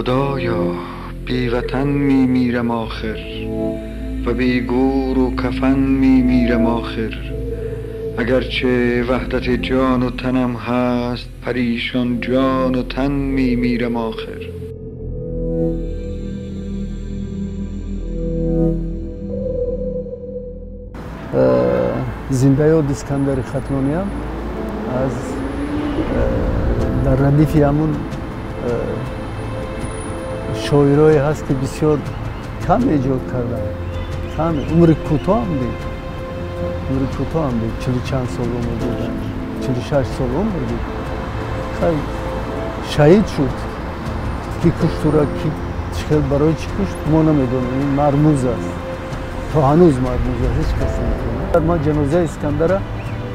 خدایا بی وطن می میرم آخر و بی گور و کفن می میرم آخر، اگرچه وحدت جان و تنم هست پریشان جان و تن می میرم آخر. Зиндаёд Искандари Хатлониам аз дар радифи ҳамун шоирое ҳаст, ки бисёр кам эҷод карданд, кам умри кӯтоҳам дид, умри кӯтоҳам дид, чилу чанд сол умр диданд, 46 сол умр дид. Шаҳид шуд. Ки кушт ӯра, ки хел, барои чӣ кушт, мо намедонем. Ин мармуз аст, то ҳанӯз мармуз аст, ҳеҷ кас намедонад. Ма ҷанозаи Искандара,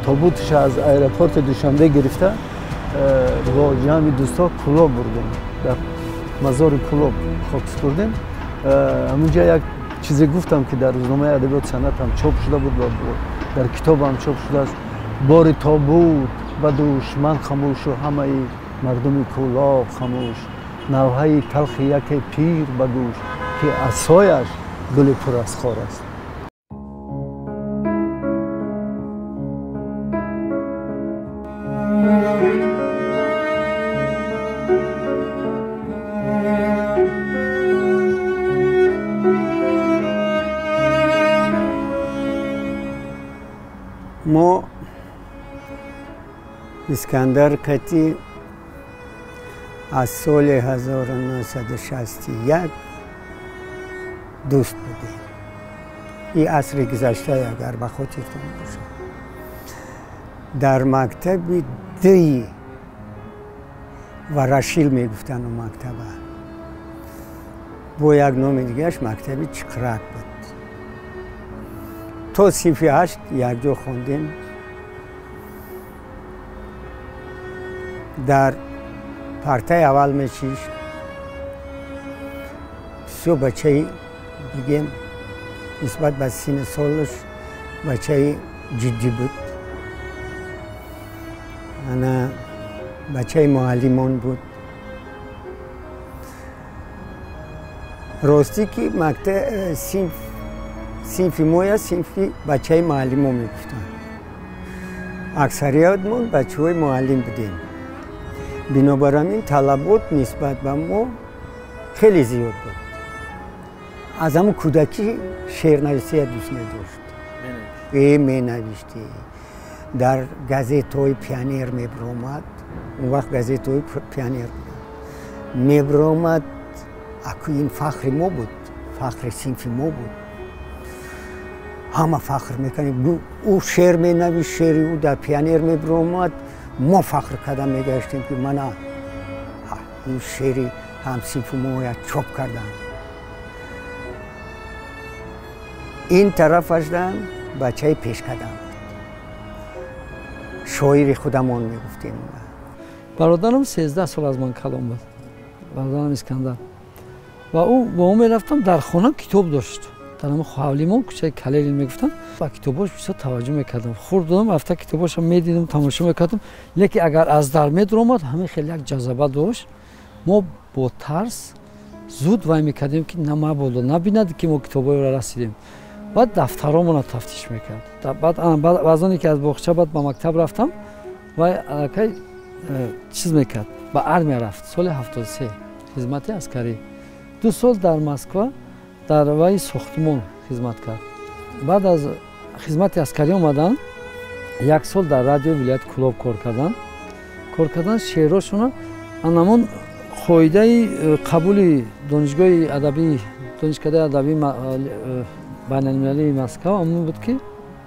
тобуташа аз аэропорти Душанбе гирифта, бо ҷамъи дӯстҳо Кӯлоб бурдем, дар мазори Кӯлоб хок супурдем. Ҳамунҷа як чизе гуфтам, ки дар рӯзномаи «Адабиёт санъат» ҳам чоп шуда буд ва дар китобам чоп шудааст. Бори тобут ба душман хамӯшу ҳамаи мардуми Кӯлоб хамӯш, навҳаи талхи яке пир ба гӯш, ки асояш гули пур аз хор аст. Мо Искандар кати аз соли 1961 дӯст будем. И асри гузашта, агар ба хотиртон бошад, дар мактаби дии Ворошилов мегуфтанд у мактаба, бо як номи дигааш мактаби Чиқрак буд. То синфи ҳашт якҷо хондем. Дар партаи аввал мешишт. Бисёр бачаи, бигем, нисбат ба синни солаш бачаи ҷиддӣ буд. Ана бачаи муаллимон буд. Ростӣ ки синф, синфи моя синфи бачаи муаллимо мегуфтанд. Аксариятмон бачаҳои муаллим будем, бинобар ҳамин талабот нисбат ба мо хеле зиёд буд. Аз ҳамун кӯдакӣ шеърнависия дӯст медошт, менавиштӣ, дар газетҳои «Пионер» мебиромад. Он вақт газетҳои «Пионер» буданд, мебиромад. Аку ин фахри мо буд, фахри синфи мо буд, ҳама фахр мекардем. Ӯ шеър менавишт, шеъри ӯ дар «Пионер» мебиромад, мо фахр карда мегаштем, ки мана ин шеъри ҳамсинфи моя чоп карданд. Ин тарафашдан бачаи пешқадам буд, шоири худамон мегуфтем. Бародарам 13 сол аз ман калон буд, бародарам Искандар, ва ӯ бо ӯ мерафтам. Дар хона китоб дошт, дар ҳамн ҳавлимон, кӯчаи Калелин мегуфтанд. Ба китобош бисёр таваҷҷӯҳ мекардам. Хурд будам, рафта китобошам медидам, тамошо мекардам. Лекин агар аз дар медуромад, ҳамин хеле як ҷазаба дошт. Мо бо тарс зуд вай мекардем, ки намабодо набинад, ки мо китобҳоеро расидем. Баъд дафтаромонро тафтиш мекард. Баъд аз оне ки аз боғча баъд ба мактаб рафтам, вай аллакай чиз мекард, ба армия рафт. Соли 73 хизмати аскарӣ, 2 сол дар Москва дар ваи сохтмон хизмат кард. Баъд аз хизмати аскарӣ омадан, як сол дар радиои вилояти Кӯлоб кор кардан. Кор кардан, шеърошона анамон қоидаи қабули донишгоҳи адабӣ, Донишкадаи адабии байналмилалии Москва ҳамон буд, ки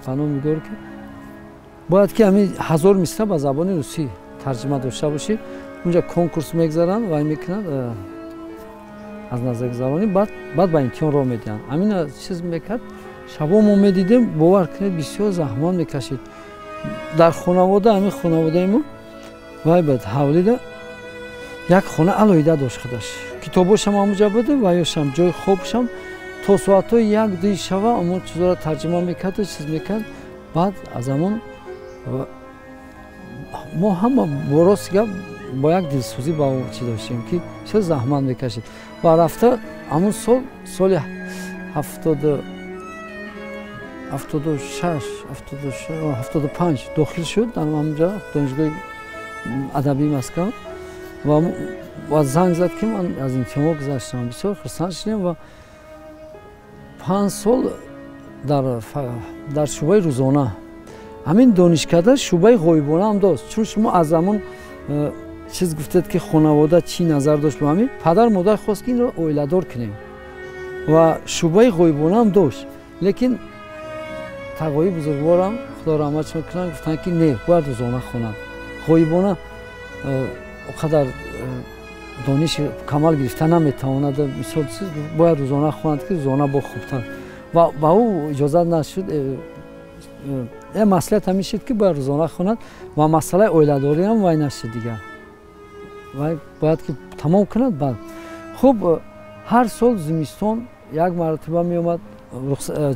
ба номи Горький, бояд ки ҳамин 1000 мисра ба забони русӣ тарҷима дошта бошӣ. Унҷа конкурс мегзаранд, вай мекунад, аз назаргузаронӣ, баъд ба имтиҳон роҳ медиҳанд. Ҳамина чиз мекард. Шабо мо медидем, бовар кунед, бисёр заҳмат мекашид. Дар хонавода, ҳамин хонаводаи мо вай буд, ҳавлида як хона алоҳида дошт худаш, китобошам ҳамуҷа буда, ваёшам, ҷои хобшам. То соатҳои 1-2 шава ҳамон чизоро тарҷима мекарду чиз мекард. Баъд аз ҳамон мо ҳама бо рости гап бо як дилсӯзӣ ба ӯ чӣ доштем, ки бисёр заҳмат мекашид. Ва рафта ҳамун сол, соли 76, 75 дохил шуд дар ҳамонҷо донишгоҳи адабии Москва ва занг зад, ки ман аз имтиҳонҳо гузаштам. Бисёр хурсанд шудем ва 5 сол дар шӯъбаи рӯзона, ҳамин донишкада шӯъбаи ғоибона ҳам дошт. Чун шумо аз ҳамон чиз гуфтед, ки хонавода чӣ назар дошт ба ҳамин, падар модар хост, ки инро оиладор кунем ва шӯъбаи ғоибона ҳам дошт. Лекин тағои бузургворам, худо раҳматшон кунанд, гуфтанд, ки не, бояд рӯзона хонад, ғоибона он қадар дониши камал гирифта наметавонад, мисол, бояд рӯзона хонад, ки рӯзона бо хубтар. Ва ба ӯ иҷозат нашуд. Маслиҳат ҳамин шуд, ки бояд рӯзона хонад ва масъалаи оиладориам вай нашуд дигар, вай бояд ки тамом кунад. Баъд хуб, ҳар сол зимистон як маротиба меомад,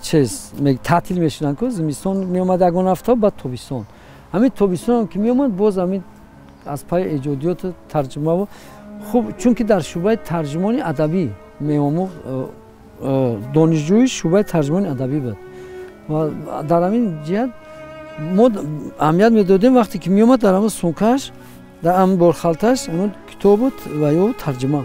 чиз, таътил мешуданд ку, зимистон меомад ягон ҳафта, баъд тобистон. Ҳамин тобистонам ки меомад, боз ҳамин аз пайи эҷодиёту тарҷумаву хуб, чунки дар шӯъбаи тарҷумони адабӣ меомӯхт, донишҷӯи шӯъбаи тарҷумони адабӣ буд ва дар ҳамин ҷиҳат мо аҳамият медодем. Вақте ки меомад, дар ҳамон сумкааш, дар ҳамон борхалтааш ҳамон китобу ва ё тарҷума,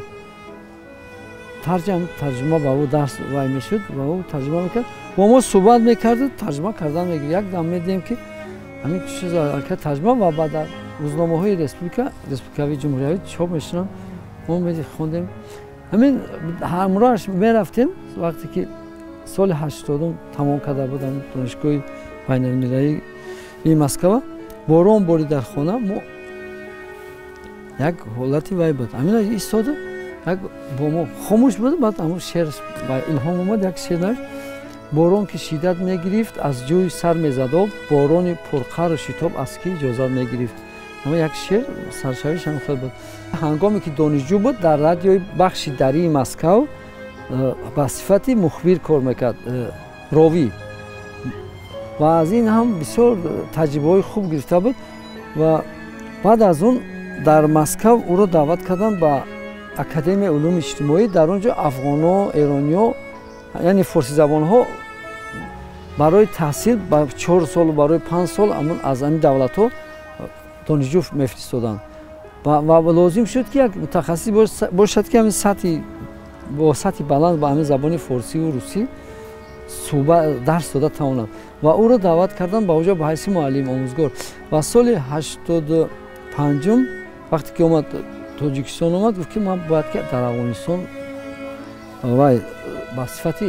тарҷума ба ӯ дарс вай мешуд ва ӯ тарҷума мекард, бо мо суҳбат мекарду тарҷума кардан мегирд. Як дам медидем, ки ҳамин чиз тарҷума ва баъд дар рӯзномаҳои республика, республикавӣ, ҷумҳуриявӣ чоп мешуданд, мо мехондем. Ҳамин ҳамроҳаш мерафтем. Вақте ки соли 80-ум тамом карда будам донишгоҳи байналмилалии Москва, борон бори дар хона, мо як ҳолати вай буд, ҳамин истоду як бо мо хомӯш буд. Баъд ҳамон шеър ба илҳом омад, як шеър навишт: борон ки шиддат мегирифт, аз ҷӯй сар мезад об, борони пурқару шитоб аз кӣ иҷозат мегирифт? Ама як шеър саршавиш ҳам хел буд. Ҳангоме ки донишҷӯ буд, дар радиои бахши дарии Москав ба сифати мухбир кор мекард, ровӣ, ва аз ин ҳам бисёр таҷрибаҳои хуб гирифта буд. Ва баъд аз он дар Москав ӯро даъват карданд ба Академияи улуми иҷтимоӣ. Дар он ҷо афғонҳо, эрониҳо, яъне форсизабонҳо барои таҳсил ба 4 солу барои 5 сол аз ҳамин давлатҳо донишҷӯ мефиристоданд ва лозим шуд, ки як мутахассис бошад, ки ҳамин сатҳи бо сатҳи баланд ба ҳамин забони форсиву русӣ дарс дода тавонад. Ва ӯро даъват карданд ба оҷо ба ҳайси муаллим, омӯзгор. Ва соли 85-ум вақте ки омад, Тоҷикистон омад, гуфт, ки ман бояд ки дар Афғонистон вай ба сифати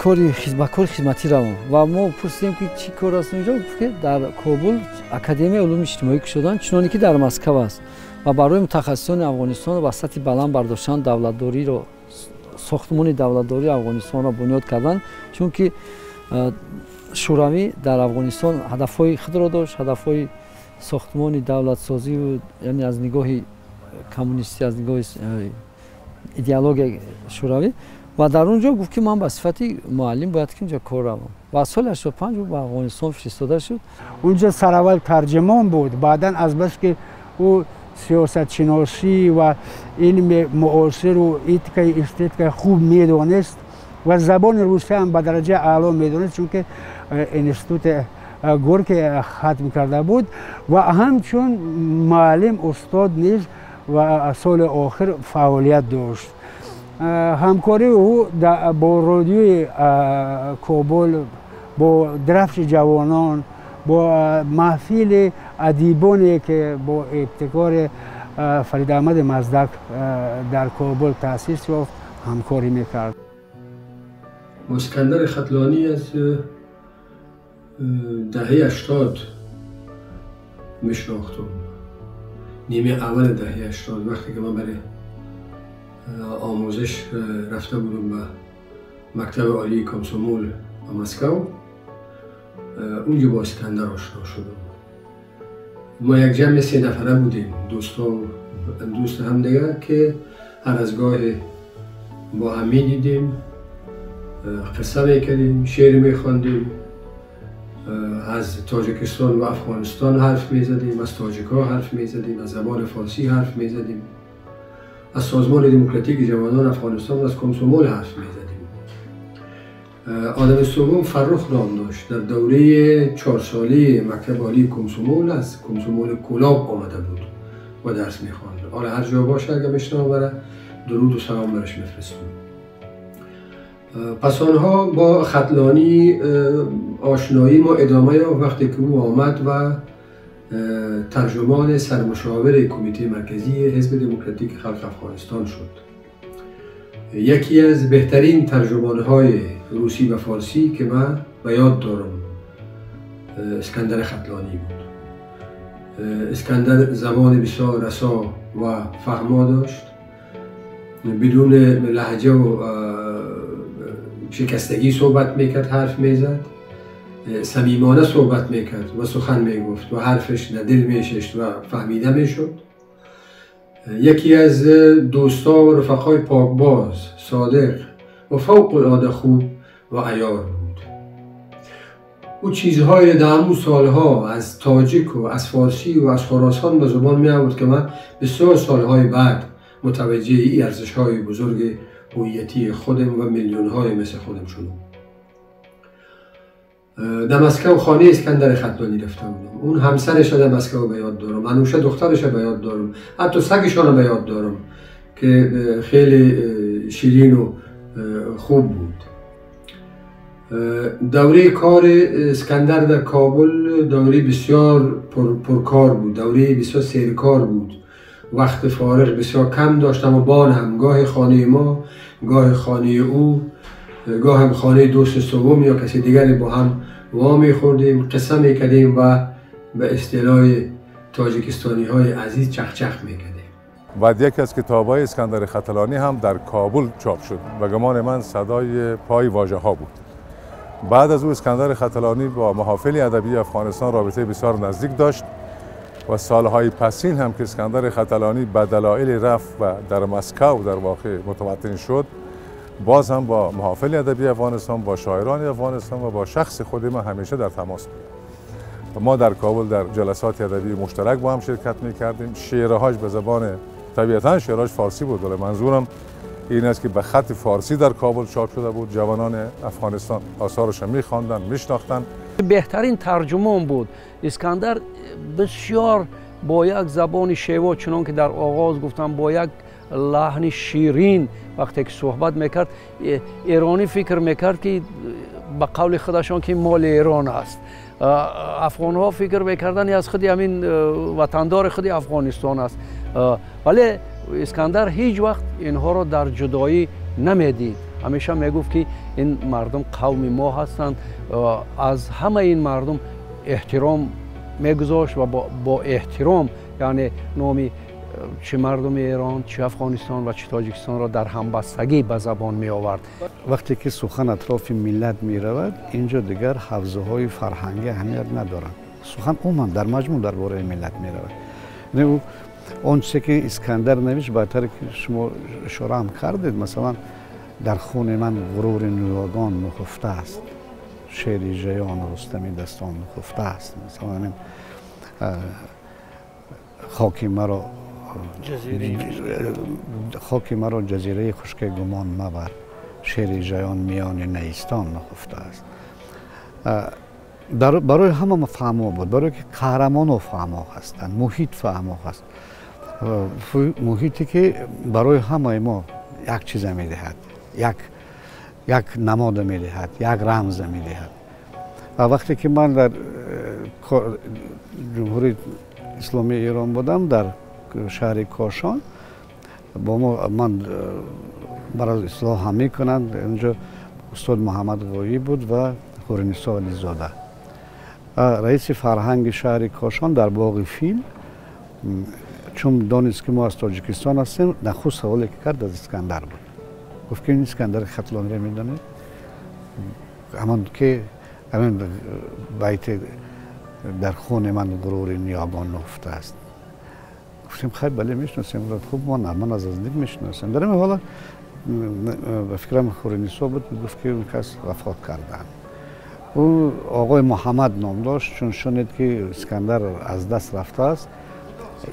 кори ба кори хизматӣ равам. Ва мо пурсидем, ки чӣ кор аст унҷо? Гуфт, ки дар Кобул Академияи улуми иҷтимоӣ кушоданд, чуноне ки дар Москав аст, ва барои мутахассисони Афғонистон ба сатҳи баланд бардоштан давлатдориро, сохтмони давлатдории Афғонистонро бунёд карданд, чунки Шӯравӣ дар Афғонистон ҳадафҳои худро дошт, ҳадафҳои сохтмони давлатсозию, яъне аз нигоҳи коммунистӣ, аз нигоҳи идеологияи шӯравӣ. Ва дар он ҷо гуфт, ки ман ба сифати муаллим бояд ки инҷо кор равам. Ва соли 85 ба Афғонистон фиристода шуд. Унҷо сараввал тарҷимон буд, баъдан азбаски ӯ сиёсатшиносӣ ва илми муосиру этикаи эстетикаи хуб медонист ва забони русия ҳам ба дараҷаи аъло медонист, чунки институти Горький хатм карда буд, ва ҳамчун муаллим, устод низ ва соли охир фаъолият дошт. Ҳамкории ӯ бо радиои Кобул, бо Драфши ҷавонон, бо маҳфили адибоне, ки бо ибтикори Фарид Аҳмади Маздак дар Кобул таъсис ёфт, ҳамкорӣ мекард. Искандар Хатлонӣ аз даҳаи 80 мешинохтум, нимаи аввали даҳаи 80, вақте ки ман барои омӯзиш рафта будам ба мактаби олии комсомол ба Москав, унҷо бо Искандар ошно шудам. Мо як ҷамъи се нафара будем, дӯсто, дӯст ҳамдигар, ки ҳар аз гоҳе бо ҳам медидем, қисса мекардем, шеър мехондем. از تاجیکستان و افغانستان حرف میزدیم، از تاجیک‌ها حرف میزدیم، از زبان فارسی حرف میزدیم، از سازمان دموکراتیک جوانان افغانستان و از کمسومول حرف میزدیم. آدم سوم فرخ نام داشت، در دوره 4 ساله مکتب عالی کمسومول از کمسومول کولاب آمده بود و درس میخواند. حالا هر جا باشه اگه بشنوه درود و سلام برش میفرستم. پس آنها با ختلانی آشنایی ما ادامه یافت وقتی که او آمد و ترجمان سرمشاور کمیته مرکزی حزب دموکراتیک خلق افغانستان شد. یکی از بهترین ترجمانهای روسی و فارسی که من به یاد دارم اسکندر ختلانی بود. اسکندر زبان بسیار رسا و فهما داشت، بدون لهجه و شکستگی صحبت میکرد، حرف میزد، صمیمانه صحبت میکرد و سخن میگفت و حرفش در دل میششت و فهمیده میشد. یکی از دوستا و رفقای پاکباز، صادق و فوق العاده خوب و عیار بود. او چیزهای در همون سالها از تاجیک و از فارسی و از خراسان به زبان می آورد که من بسیار سالهای بعد متوجه این ارزش‌های بزرگ هویتی خودم و میلیون‌های مثل خودم شدم. در مسکو خانه اسکندر ختلانی رفته بودم. اون همسرش در مسکو به یاد دارم، انوشه دخترش به یاد دارم، حتی سگشان رو به یاد دارم که خیلی شیرین و خوب بود. دوره کار اسکندر در کابل دوره بسیار پرکار بود، دوره بسیار سیرکار بود. وقت فارغ بسیار کم داشتم و بان هم گاه خانه ما، گاه خانه او، گاه هم خانه دوست سوم یا کسی دیگری با هم وا میخوردیم، قصه میکردیم و به اصطلاح تاجیکستانی های عزیز چخچخ میکردیم. بعد یکی از کتاب های اسکندر ختلانی هم در کابل چاپ شد و گمان من صدای پای واژه ها بود. بعد از او اسکندر ختلانی با محافل ادبی افغانستان رابطه بسیار نزدیک داشت و سالهای پسین هم که اسکندر ختلانی به دلایل رفت و در مسکو در واقع متمدن شد، باز هم با محافل ادبی افغانستان، با شاعران افغانستان و با شخص خود ما همیشه در تماس بود. ما در کابل در جلسات ادبی مشترک با هم شرکت می‌کردیم. شعرهاش به زبان، طبیعتاً شعرهاش فارسی بود، ولی منظورم این است که به خط فارسی در کابل چاپ شده بود. جوانان افغانستان آثارش می‌خواندند، می‌شناختند. بهترین ترجمان بود اسکندر. بسیار با یک زبان شیوا، چنان که در آغاز گفتم، با یک لحن شیرین وقتی که صحبت میکرد، ایرانی فکر میکرد که به قول خودشان که مال ایران است. افغان ها فکر میکردن از خود همین وطندار خود افغانستان است، ولی اسکندر هیچ وقت اینها را در جدایی نمیدید. همیشه میگفت که این مردم قوم ما هستند. از همه این مردم احترام میگذاشت و با احترام، یعنی نامی چه مردم ایران، چه افغانستان و چه تاجیکستان را در همبستگی به زبان می آورد. وقتی که سخن اطراف ملت می رود، اینجا دیگر حوزه های فرهنگی اهمیت ندارند. سخن عموما در مجموع درباره ملت می رود. یعنی اون چیزی که اسکندر نوشت، بهتر که شما اشاره هم کردید، مثلا در خون من غرور نیاگان نخفته است، شعر جیان و رستمی دستان نخفته است. مثلا خاک مرا جزیره خشک گمان مبر، شعر جیان میان نیستان نخفته است. برای همه فهما بود، برای که قهرمان و فهما هستند، محیط فهما هست، محیطی که برای همه ما یک چیز میدهد، یک نماد میدهد، یک رمز میدهد. و وقتی که من در جمهوری اسلامی ایران بودم، در شهر کاشان، با ما من برای اصلاح هم میکنند. اینجا استاد محمد غایی بود و خورنیسا علیزاده، رئیس فرهنگ شهر کاشان، در باغ فیل، چون دانست که ما از تاجیکستان هستیم، نخست سوالی که کرد از اسکندر بود. گفت که این اسکندر ختلانی را میدانید؟ همان که همین بیت در خون من غرور نیاگان نهفته است. گفتیم خیلی بله میشناسیم. خوب ما نه، من از نزدیک میشناسم. در این حالا به فکرم خورنیسا بود، گفت که اون کس وفات کردن. Ӯ оғои Муҳаммад ном дошт, чун шунид ки Искандар аз даст рафтааст,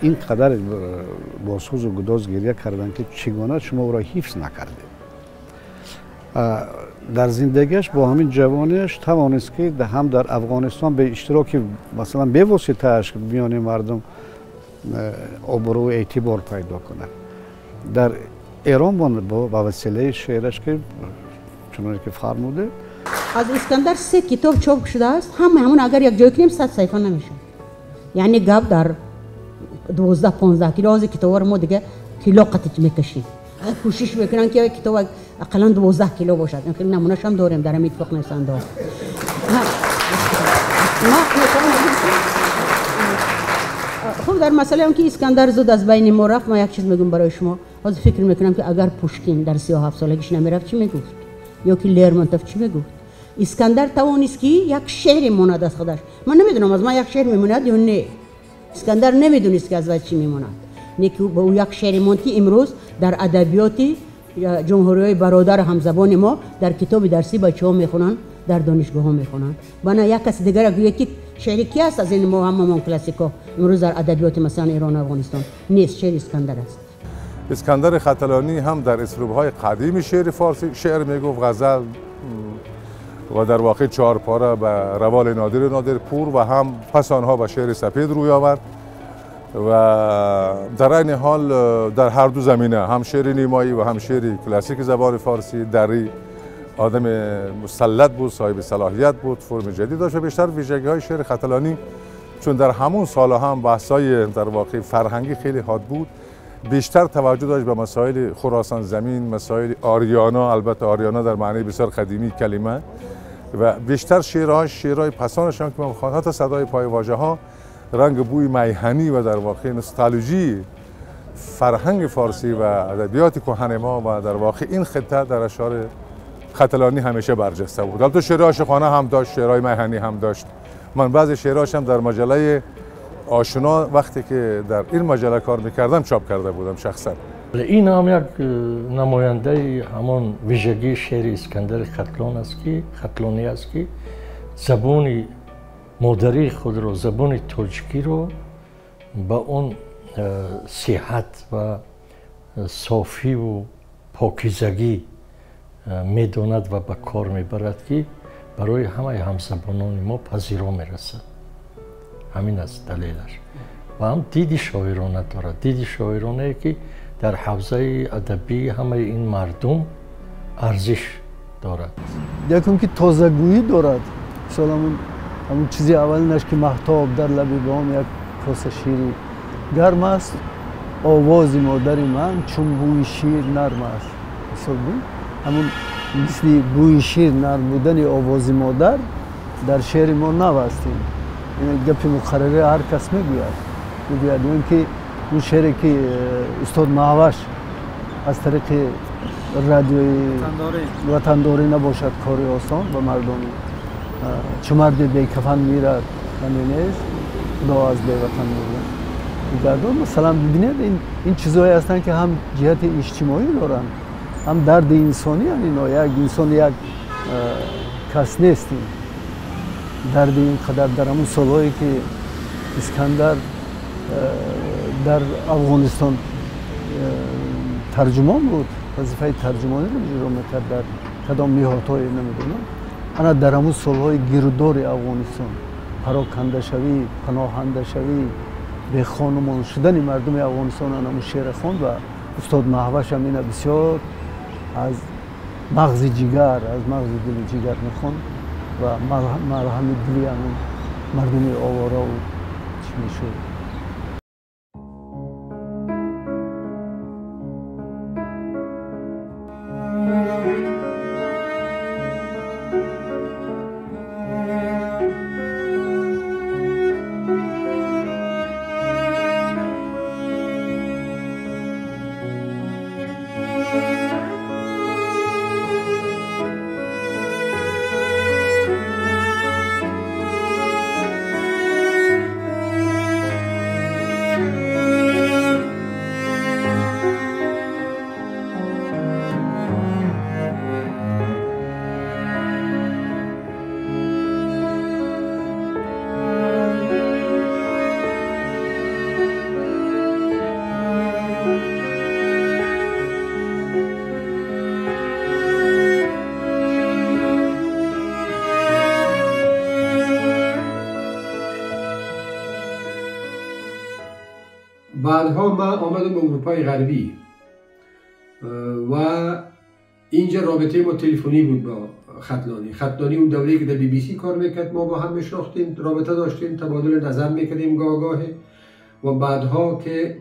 ин қадар бо сӯзу гудоз гирья карданд, ки чӣ гуна шумо ӯро ҳифз накардед. Дар зиндагиаш бо ҳамин ҷавониаш тавонист, ки ҳам дар Афғонистон бе иштироки масалан бевоситааш миёни мардум обрӯ эътибор пайдо кунад. Дар Эрон ба василаи шеъраш, ки чуноне ки фармуде. Аз Искандар се китоб чоп шудааст. Ҳамаи ҳамон агар як ҷой кунем, 100 саҳифа намешавад. Яъне гап дар 12-15 кило. Ҳозир китобҳоро мо дига кило қатич мекашем, кӯшиш мекунанд, ки китоб ақаллан 12 кило бошад. Хеле намунашам дорем дар ҳамин иттифоқ нависандаҳо. Хуб, дар масъалаи он ки Искандар зуд аз байни мо рафт, ман як чиз мегӯям барои шумо. Ҳозир фикр мекунам, ки агар Пушкин дар 37 солагиш намерафт, чӣ мегуфт? Ё ки Лермонтов чӣ мегуфт? Искандар тавонист, ки як шеъре монад аз худаш. Ман намедонам, аз ман як шеър мемонад ё не. Искандар намедонист, ки аз вай чӣ мемонад. Не ки ба ӯ як шеъре монд, ки имрӯз дар адабиёти ҷумҳуриҳои бародару ҳамзабони мо дар китоби дарсӣ бачаҳо мехонанд, дар донишгоҳҳо мехонанд. Бана як каси дигара гӯяд, ки шеъри ки аст аз ин мо ҳамамон классикҳо имрӯз дар адабиёти масалан Эрону Афғонистон нест, шеъри Искандар аст. اسکندر ختلانی هم در اسلوب‌های قدیم شعر فارسی شعر میگفت، غزل و در واقع چهارپاره به روال نادر نادر پور و هم پس آنها به شعر سپید روی آورد و در عین حال در هر دو زمینه، هم شعر نیمایی و هم شعر کلاسیک زبان فارسی دری، آدم مسلط بود، صاحب صلاحیت بود، فرم جدید داشت و بیشتر ویژگی‌های شعر ختلانی چون در همون سال‌ها هم بحث‌های در واقع فرهنگی خیلی حاد بود، بیشتر توجه داشت به مسائل خراسان زمین، مسائل آریانا، البته آریانا در معنی بسیار قدیمی کلمه، و بیشتر شعرهای پسانش هم که من خواندم، حتی صدای پای واژه ها رنگ بوی میهنی و در واقع نوستالژی فرهنگ فارسی و ادبیات کهن ما و در واقع این خطه در اشعار ختلانی همیشه برجسته بود. البته شعرهای عاشقانه هم داشت، شعرهای میهنی هم داشت. من بعضی شعرهاش هم در مجله آشنا وقتی که در این مجله کار میکردم چاپ کرده بودم شخصا. این هم یک نماینده همان ویژگی شعر اسکندر ختلان است که ختلانی است که زبان مادری خود را، زبان تاجیکی را به اون صحت و صافی و پاکیزگی میداند و به کار میبرد که برای همه همزبانان ما پذیرا میرسد. همین است دلیلش. و هم دیدی شاعرانه دارد، دیدی شاعرانه که در حوزه ادبی همه این مردم ارزش دارد. یکم که تازه‌گویی دارد. مثلا همون چیزی اولینش که مهتاب در لبی بام یک کاسه شیری گرم است، آواز مادر من چون بوی شیر نرم است. مثلا همون مثل بوی شیر نرم بودن آواز مادر در شعر ما نو است. این گپ مقرره هر کس میگوید اون که اون شعری که استاد مهوش از طریق رادیوی وطنداری نباشد کاری آسان و مردمی چو مرد بی کفن میرد غمی نیست خدا از بی وطن میگردد. مثلا ببینید این چیزهایی هستند که هم جهت اجتماعی دارند، هم درد انسانی. اینا یک انسان یک کس نیستیم. درد اینقدر در همون سالهایی که اسکندر در افغانستان ترجمان بود، وظیفه ترجمانی رو اجرا میکرد در کدام نهادهای نمیدونم، انا در همون سالهای گیردار افغانستان، پراکنده شوی، پناهنده شوی، به خانمان شدن مردم افغانستان، انا شعر خواند و استاد مهوش هم اینه بسیار از مغز جگر، از مغز دل جگر میخوند و مرهم دلی همون مردم آواره و چی میشد. بعدها من آمدم به اروپای غربی و اینجا رابطه ما تلفنی بود با ختلانی. ختلانی اون دوره‌ای که در BBC کار میکرد ما با هم میشناختیم، رابطه داشتیم، تبادل نظر میکردیم گاهگاهی و بعدها که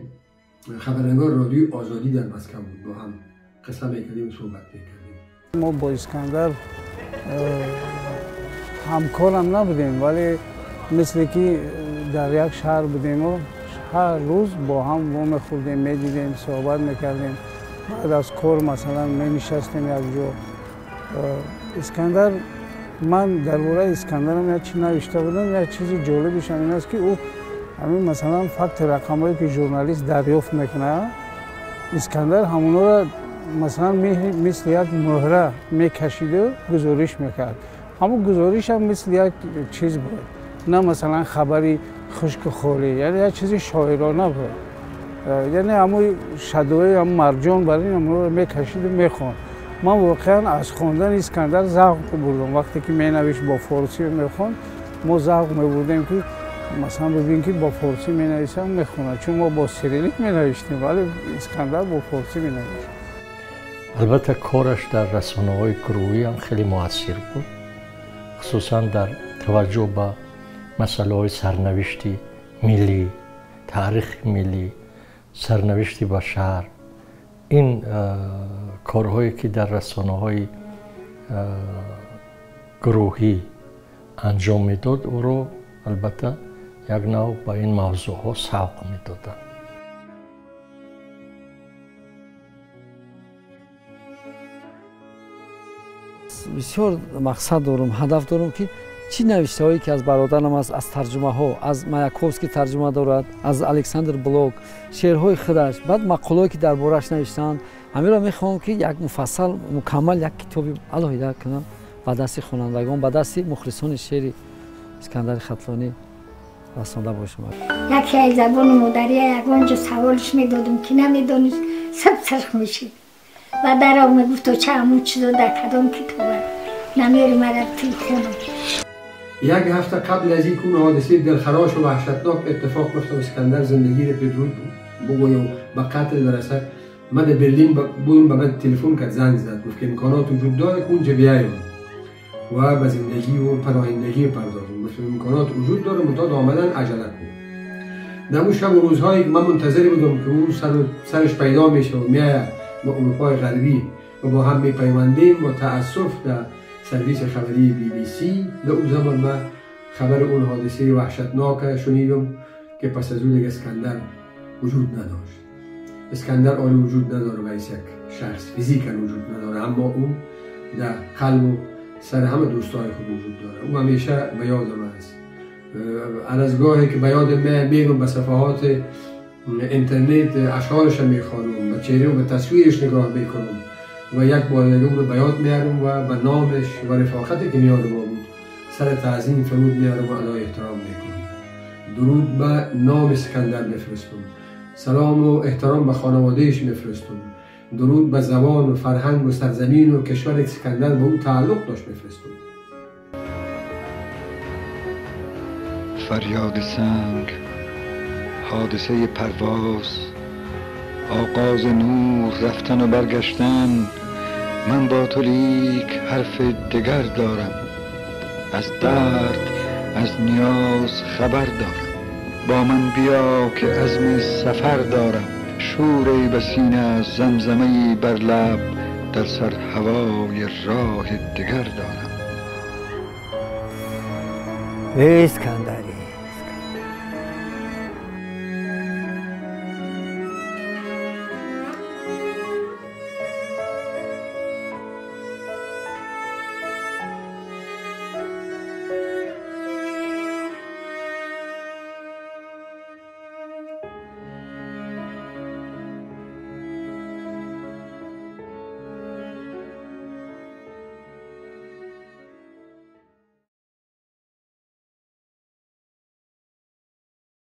خبرنگار رادیو آزادی در مسکو بود با هم قصه میکردیم و صحبت میکردیم. ما با اسکندر همکارم نبودیم، ولی مثل که در یک شهر بودیم و هر روز با هم وا میخوردیم، میدیدیم، صحبت میکردیم. بعد از کار مثلا می نشستیم یک جا. اسکندر، من درباره اسکندرم یک چیز نوشته بودم. یک چیز جالبش هم این است که او همین مثلا فکت رقمایی که ژورنالیست دریافت میکنه، اسکندر همونا را مثلا مثل یک مهره میکشید و گزارش میکرد. همون گزارش هم مثل یک چیز بود، نه مثلا خبری خشک خالی، یعنی یک چیز شاعرانه بود. یعنی همون شدوی هم مرجان برای این همون رو میکشید و میخوند. من واقعا از خواندن اسکندر ذوق بردم. وقتی که مینوشت با فارسی میخوند، ما ذوق میبردیم که مثلا ببین که با فارسی مینویسم میخونه، چون ما با سیریلیک مینوشتیم ولی اسکندر با فارسی مینوشت. البته کارش در رسانه‌های گروهی هم خیلی مؤثر بود، خصوصا در توجه به مسئله های سرنوشتی ملی، تاریخ ملی، سرنوشتی بشر. این کارهایی که در رسانه های گروهی انجام میداد او رو البته یک نوع به این موضوع ها سوق میدادند. بسیار مقصد دارم، هدف دارم که چی نوشته که از برادرم است، از ترجمه ها، از مایاکوفسکی ترجمه دارد، از الکساندر بلوک، شعرهای خودش، بعد مقاله‌ای که دربارش نوشتند، همین را میخوام که یک مفصل مکمل یک کتاب علاوه کنم به دست خوانندگان، به دست مخلصان شعر اسکندر ختلانی رسانده باشم. یکی از زبان مادری یگانجا سوالش میدادم که نمیدونست، سب سرخ میشید و در او میگفت تو چه همون چیزا در کدام کتاب نمیری مرا توی خونم. یک هفته قبل از اینکه اون حادثه دلخراش و وحشتناک اتفاق بیفته و اسکندر زندگی رو بدرود بگویم به قتل برسه، من در برلین بودم، به من تلفن کرد، زنگ زد، گفت که امکانات وجود داره که اونجا بیایم و به زندگی و پناهندگی پردازیم. گفت امکانات وجود داره، منتها آمدن عجله کن. در اون شب و روزهایی من منتظر بودم که او سرش پیدا میشه و میآید با اروپای غربی و با هم میپیوندیم. با تأسف در سرویس خبری BBC در اون زمان من خبر اون حادثه وحشتناک شنیدم که پس از اون دیگه اسکندر وجود نداشت. اسکندر آره وجود نداره و یک شخص فیزیکا وجود نداره، اما او در قلب و سر همه دوستای خود وجود داره. او همیشه به یادم است. از گاهی که به یاد من میرم به صفحات اینترنت اشعارش میخوانم، به چهره و به تصویرش نگاه میکنم و یک بار دیگه رو به یاد میارم و به نامش و رفاقتی که میان ما بود سر تعظیم فرود میارم و ادای احترام میکنم. درود به نام اسکندر میفرستم، سلام و احترام به خانوادهش میفرستم، درود به زبان و فرهنگ و سرزمین و کشور اسکندر به او تعلق داشت میفرستم. فریاد سنگ، حادثه پرواز، آغاز نور، رفتن و برگشتن، من با تو لیک حرف دگر دارم، از درد از نیاز خبر دارم، با من بیا که عزم سفر دارم، شوری به سینه، زمزمه‌ای بر لب، در سر هوای راه دگر دارم. ای اسکندر.